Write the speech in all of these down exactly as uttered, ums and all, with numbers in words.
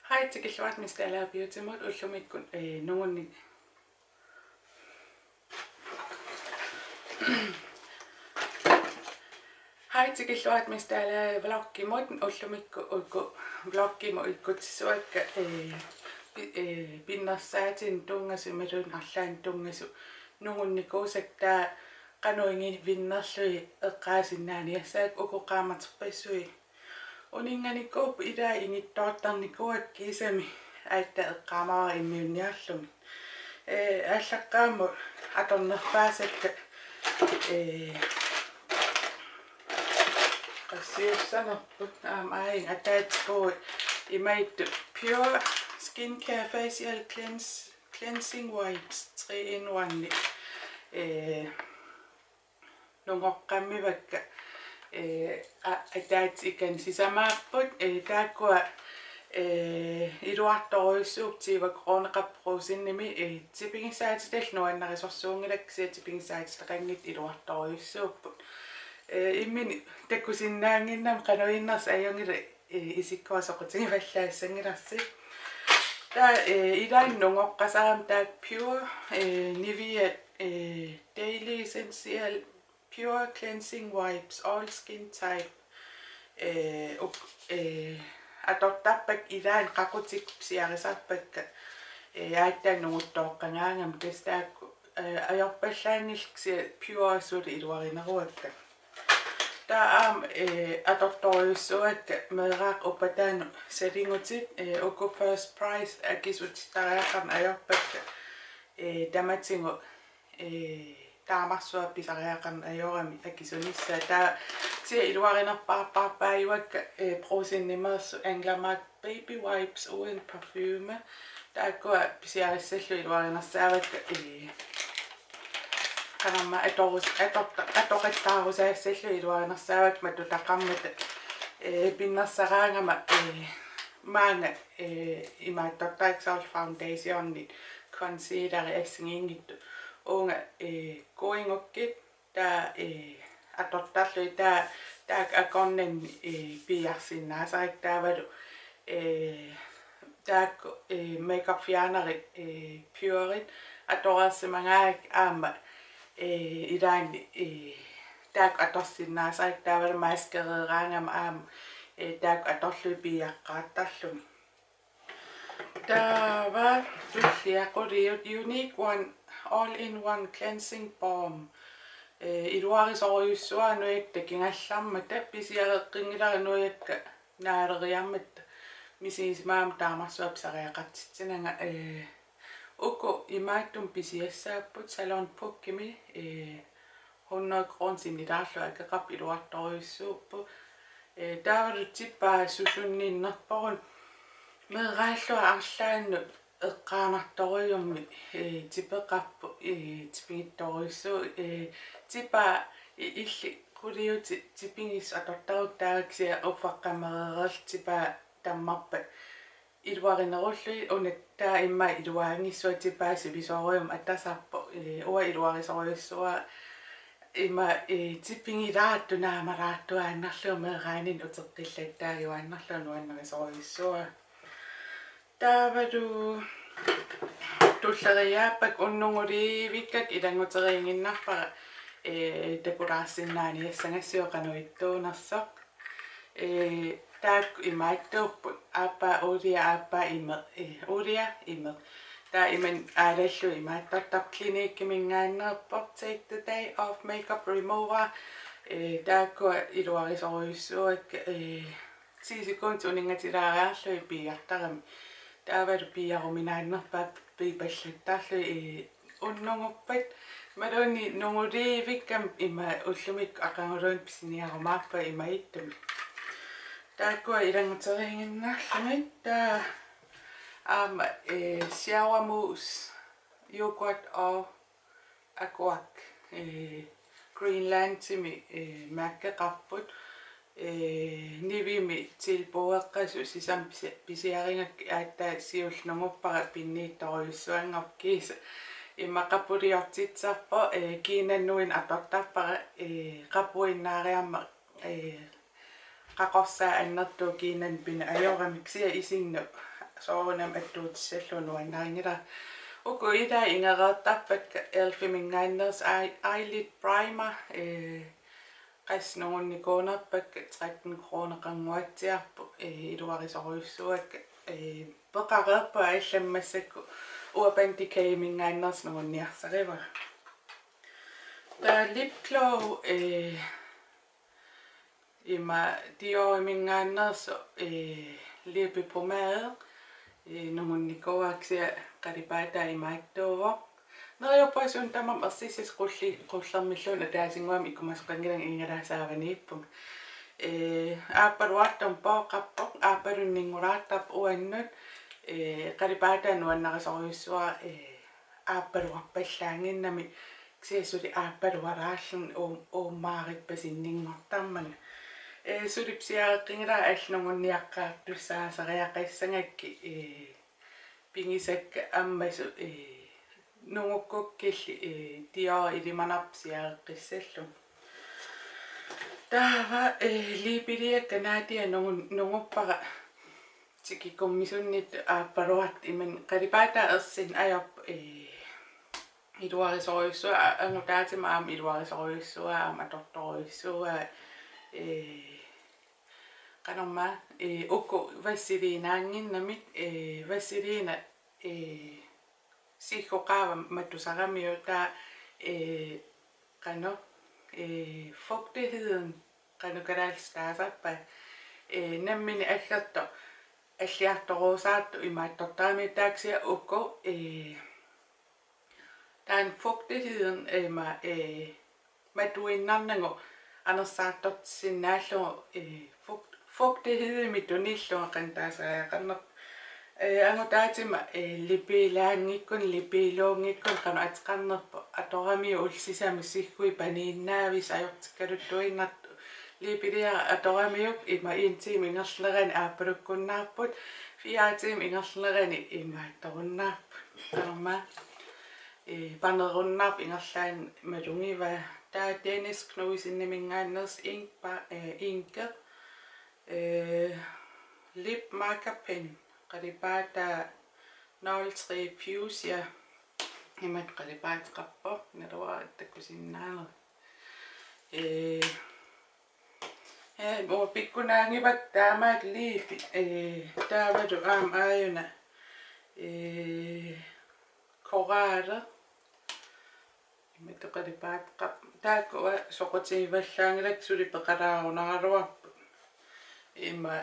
Hej, tikilluarit Miss Dalager Beautymut. Ullumikkut, eh, nungunni-, hej, tikilluarit Miss Dalager vlogimut. Ullumikkut uku vlogimut ikkutissavakka, eh, pi-, eh, pinnersaatinik tunngasut imaluunniit arlaannik tunngasut nungunnikuusakka, taava qanoq igivinnerlugit eqqaasinnaaniassagakku. Uku qaammaterpassuit uninnganikuupput, ilaat ingittoortarnikuuakka, kiisami aatsaat eqqaamavara immiunniarlugit. Eh, aallaqqaammut atornerpaasakka, eh, qassiussanerput, aamma aajuna ataatsip puui, imaattoq Pure Skincare Facial Cleanse-, Cleansing Wipes three in one. Eh, nungoqqammivakka, eh, a-, ataatsip ikani sisamaapput, eh, taakkua, eh, iluartorujussuupput, tyve koruuninik Brugsenimi, eh, tipigissaatitallit nuannarisorsuunngilakka, kisianni tipigissaatitaqanngitsut iluartorujussuupput. Eh, imminut takusinnaannginnama qanoq innersoq ajunngilaq, eh, isikkua soqutigivallaassanngilarsi. Taava, eh, ilaanni nungoqqasarama taakku Pure, eh, Nivea, eh, Daily Essential Pure Cleansing Wipes, all skin type. Eh, uk-, eh, atortarpakka ilaanni qaqutit pisiarisarpakka, eh, aatsaat nunguttooqqagaangama, tassa taakku, eh, ajorpallaanngillat, kisianni Pure suli iluarineruakka. Taava aamma, eh, atortorujussuuakka meeraaqqat uppataannut salingutit, eh, uku First Price akisutittariaqarneq ajorpakka, eh, tamatigut, eh, taamarsuaq pisariaqarneq ajoramik akisunissaat. Taava kisianni iluarinerpaarpaarpaajuakka, eh, Brugsenimeersut Änglamark Baby Wipes uden parfume. Taakkua pisiarissallugit iluarinersaavakka, eh, qanormaa atorus-, atorta-, atoqattaarusaassallugit iluarinersaavakka matutaqarmata, eh, pinnersaraangama, eh, maanga, eh, imaattortarakku soorlu foundationit, concealeri assigiinngitsut, uunga, eh, kuigukkit, taava, eh, atortarlugit, taava taakku akornanni, eh, piiarsinnaasarakkit, taavalu, eh, taakku, eh, makeup fjernerit, eh, Puret atoreersimagaangakkit aamma, eh, ilaanni, eh, taakku atorsinnaasarakkit, taavalu maskereeraangama aamma, eh, taakku atorlugit piiaqqaartarlugit. Taava tullia quliut Unique One All-in-One Cleansing Balm. Eh, iluarisorujussuara nujakka takigallarmata, pisiareqqinngilara nujakka naaleriarmata, misigisimagama taamarsuaq pisariaqartitsinanga. Eh, uku imaattumik pisiassaapput, Salon Pukkimi, eh, hundrede kroner sinnilaarlugit akeqarput, iluartorujussuupput. Eh, taavalu tipaa susunninnerporuna, meeraallunga arlaannut eqqaanartorujummik, eh, tipeqarpoq, eh, tipigittorujussuuvoq, eh, tipaa i-, illit quliutit tipigissut atortarukku, taava kisianni uffaqqammereerluni tipaa tammarpat iluarinerullugit. Una taava immaqa iluaanngissuaq, tipaa sivisoorujummik atasarpoq. Eh, uanga iluarisorujussuara immaqa, eh, tipigilaartoq naamalaartuaannarlugu, meeraaninni uteqqillattaajuaannarlugu, nuannarisorujussuara. Taavalu tulleriiaappakka, unnunguliivikkakka ilannguteriiginnarpara, eh, takulaarsinnaaniassagassiuk qanoq ittuunersoq. Eh, taakku imaattuupput: aappaa uulia, aappaa imeq, eh, uulia imeq. Taava imannak aalallugit imaattortarpoq, Cliniqueminngaanneerpoq, Take the Day Off Makeup Remover. Eh, taakkua iluarisorujussuuakka, eh, ti sekundit uninngatilaariarlugit piiartaramik. Taavalu piiaruminaannerpaat piipallattarlugit, eh, unnunguppat. Imaluunniit nunguliivikkami ima ullumikkut aqaguluunniit pisiniarumaarpaat imaattumik. Taakkua ilannguteriiginnarlugit. Taava aamma, eh, Shower Mousse, Yoghurt og Agurk, eh, Greenlandimi, eh, mærkeqarput, eh, Nivemi tilbudeqqasut, sisamat pisi-, pisiarigakkit, aatsaat siulleq nunguppara pinniittorujussuanngorpoq, kiisa immaqa qapuliortitsisarpoq, eh, kiinannguinnaq atortarpara, eh, qapuinnaariarmat, eh, qaqorsaat annertooq kiinannguinnaq ajoramik, kisianni isinnut Soorunami attuutissallugu nuannarinngilara. Uku ila ingereertarpakka e.l.f.-iminngaanneersut eye-, eyelid primer, ee, qassit nungunnikuunerpakka tretten kroneqannguatsiarput, ee, iluarisorujussuakka, ee, peqareerput allamik massakkut Urban Decay-minngaanneersut nungunniarsarivara. Taava lip glow, ee, ima Dior-iminngaanneersoq, ee, læbepomade, ee, nungunnikuuara kisianni qalipaataa imaattuuvoq. Neriuppunga suna tamarmi ersissasoq qulli-, qullermilluunniit ataasinnguamik ikkumasoqanngilanga igalaap saavaniippunga. Ee, aappaluartumik pooqarpoq, aappalunninngulaartarpoq uannut, ee, qalipaataa nuannarisorujussuara, ee, aappaluarpallaannginnami, kisianni suli aappaluaraarluni uum-, uummaarippasinninngortarmanga. Ee, suli pisiareqqinngilanga allanut nungunniaqqaartussaasariaqassagakkit, ee, pigisakka ammasut, ee, nungukkukkilli, ee, Dior ilimanarpoq pisiareqqissallugu. Taava, ee, liipiliakka Nadia nungun-, nunguppara tikikkummisunnittoq aappaluartoq, imannak qalipaataa ersinneq ajorpoq, ee, iluarisorujussuaq, a-, angutaatima aamma iluarisorujussuaq, aamma atortorujussuaq, ee, qanormaa, ee, uku vaselinaannginnamik, ee, vaselina, ee, siggoqaava matusaramiuk taava, ee, qanoq, ee, fugtigheden, qanoq kalaallisut taasarpaat, ee, nammineq aggertoq alliartoruusaartoq imaattortaramiuk, taava kisianni uku, ee, taanna fugtigheden, ee, ima, ee, matuinnarnagu anersaartortissinnaallugu, ee, fugt-, fugtighedimik tunillugu qanoq taasariaqarnerpoq. Ee, angutaatima, ee, lipiilaanngikkuni, lipiiluunngikkuni qanoq ateqarnerpoq, atoramiuk ullut sisamat sigguit paniinnaavissut ajortikkaluttuinnartut. Liipiliara atoramiuk ima en time ingerlanerani aappalukkunnaarput, fire time ingerlanerani imaattorunnaarput. Qanormaa, ee, panerunnaarpoq ingerlaannaq malugivaa. Taava Dennis Knudseniminngaanneersoq ink pa-, ee, inke, ee, lip marker pen, qalipaataa nul tre fuchsia. Imatut qalipaateqarpoq, naluara takusinnaaneq. Ee, ee, uanga pikkunaanngivakka taamaattut liipi, ee, taavalu aamma aajuna, ee, koraale. Imatut qalipaateqarpoq. Taakkua soqutigivallaanngilakka, suli peqalaarunaraluarput. Ima,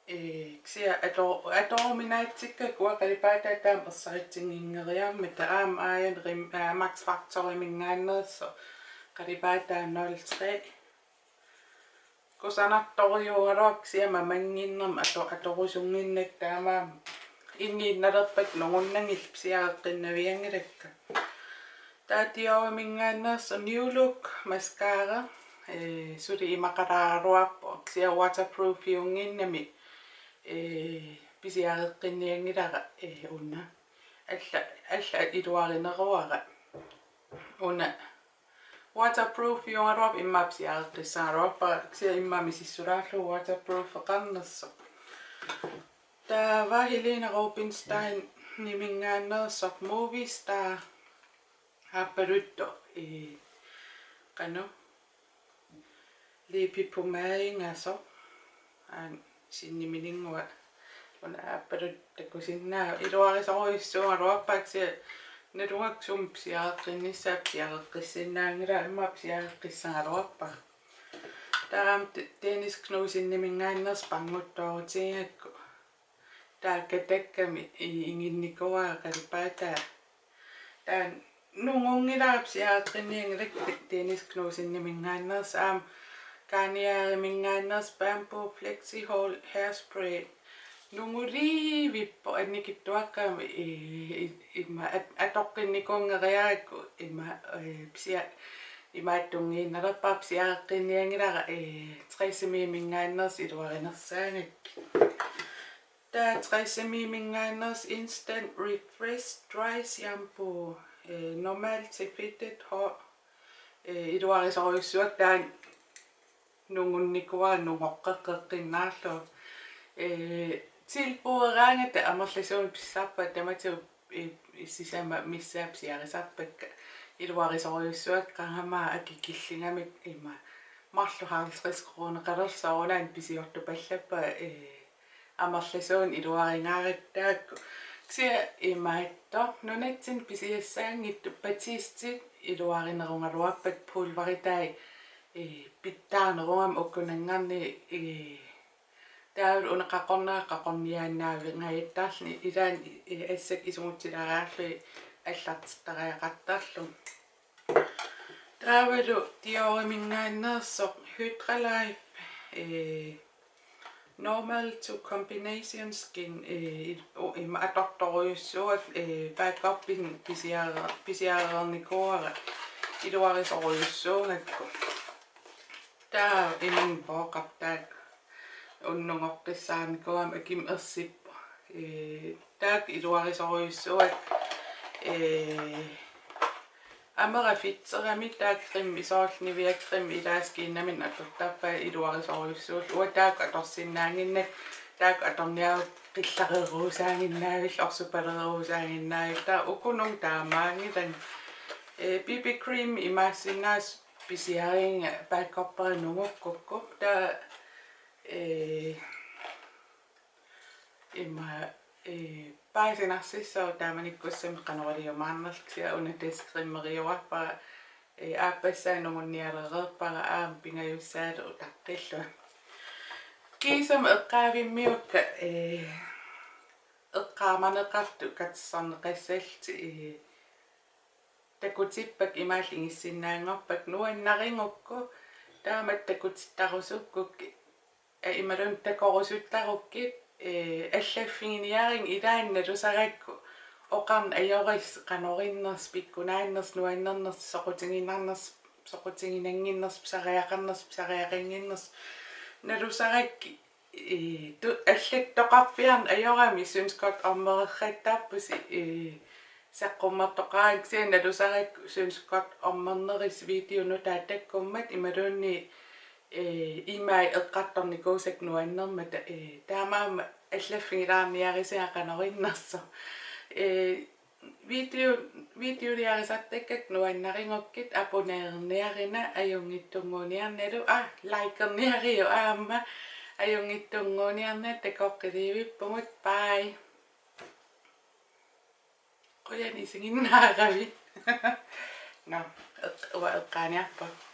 ee, kisianni ato-, atoruminaatsikkakku uanga qalipaataa taama ersaritsinnginngeriarmata, aamma aajuna rim-, aa, Max Factoriminngaanneersoq qalipaataa nul tre. Kusanartorujuugaluarpoq kisianni mamannginnermik ato-, atorusunnginnakku, taamaammat innginnalerpakka nungunnanngillat, pisiareqqinnavianngilakka. Taava Dioriminngaanneersoq New Look mascara, ee, suli imaqalaaraluarpoq kisianni waterproofiunnginnami, ee, pisiareqqinnianngilara, ee, una. Alla, alla iluarineruara. Una waterproofiugaluarpoq, immaqa pisiareqqissagaluarpara, kisianni immaqa misissulaarlugu waterproofeqarnersoq. Taava Helena Rubinsteiniminngaanneersoq Movie Star aappaluttoq, ee, qanoq, læbepomadingasoq. Aana sinniminninnguaq. Una aappaluttoq takusinnaavat. Iluarisorujussuugaluarpara kisianni nalugakku sumik pisiareqqinnissaa, pisiareqqissinnaanngilara, immaqa pisiareqqissagaluarpara. Taava De-, Dennis Knudseniminngaanneersoq panguttoorutigigakkit. Taakku takkami i-, inginnikuuara qalipaataa. Taanna nungunngilara, pisiareqqinnianngilakka. Dennis Knudseniminngaanneersoq aamma Garnieriminngaanneersoq Bamboo Flexi Hold Hairspray. Nungulivippoq annikitsuaqqamik, i-, i-, ima at-, atoqqinnikuunngeriarakku ima, ee, pisia-, imaattunngiinnalerpara, pisiareqqinnianngilara, ee, Tresemmeminngaanneersoq iluarinersaagakkit. Taava Tresemmeminngaanneersoq Instant Refresh Dry Shampoo, ee, normal til fedtet hår, ee, iluarisorujussuakka, taanna nungunnikuuara nungoqqeqqeqqinnaarlugu. Ee, Tilbudeeraangata amerlasuunik pissarpakka, tamatigut i-, i-, sisamat missaat pisiarisarpakka. Iluarisorujussuakka, qanga aamma akikilligamik ima marluk halvtreds kroneqalersoq, soorunami pisiortupallappunga, ee, amerlasuunik iluaringaarakku taakku. Kisianni imaattoq nunatsinni pisiassaanngitsut Batistit iluarinerugaluarpakka, pulveritai, ee, pitsaanerugami ukkunanngaanniit, ee, taavalu una qaqornera qaqorniaannaavinngajattaarluni, ilaanni, ee, assakka isugutsilaareerlugit allartittariaqartarluni. Taavalu Dioriminngaanneersoq Hydra Life, ee, Normal to Combination Skin, ee, u-, ima atortorujussuuakka, ee, backuppinik pisiare-, pisiareernikuuara, iluarisorujussuugakku. Taava imannak pooqartaaq unnugoqqissaarnikuugami, akimut ersippoq. Ee, taakku iluarisorujussuuakka. Ee, amera fedterami taakku cremit, soorlu Nivea cremit ilaasa kiinnaminnut atortarpakka, iluarisorujussuullutik. Uanga taakku atorsinnaannginnakku, taakku atorniarukku qillareeruusaaginnavillunga, orsupaleeruusaaginnavillunga. Taava ukununnga taamaanngilanga. Ee, B B cream imaassinnaavoq pisiariga backupperit nugukkukku. Taava, ee, ima, ee, paasinarsissaaq taamanikkussamik qanoq iliumaarnerlugu, kisianni una tassa cremeeriuarpara, ee, aappassaa nungunnialereerpara aamma pingajussaalu utaqqillunga. Kiisami eqqaavimmiukka, ee, eqqaamaneqartut katersorneqassallutik, ee, takutippakka imaallu igissinnaanngorpakka nuannarigukku, taamatut takutittarusukkukkit, ee, imaluunniit takorusuttarukkit, ee, allaffiginiarinnga, ilaanni nalusarakku oqarneq ajorissi qanoq innersoq, pikkunaannersoq, nuannernersoq, soqutiginarnersoq, soqutiginannginnersoq, pisariaqarnersoq, pisariaqannginnersoq, nalusarakkit, ee, tu-, allattoqarpiarneq ajorami, synes godt om-ereerrattarpusi, ee, saqqummertoqaraangat, kisianni nalusarakku synes godt om-ernerissi videot nutaat takkummat imaluunniit, ee, imaat eqqartornikuusakka nuannermata, ee, taamaammat allaffigilaarniarisinga qanoq innersoq. Ee, video, videoliarisartakkakka nuannarigukkit abonnererniarina, ajunngitsunnguuniarnialu, aa, likerniariuk aamma, ajunngitsunnguuniarnialu, takoqqiliivippugut, bye. Qujanaq isiginnaaravit. Nå, eq-, uanga eqqaaniarpunga.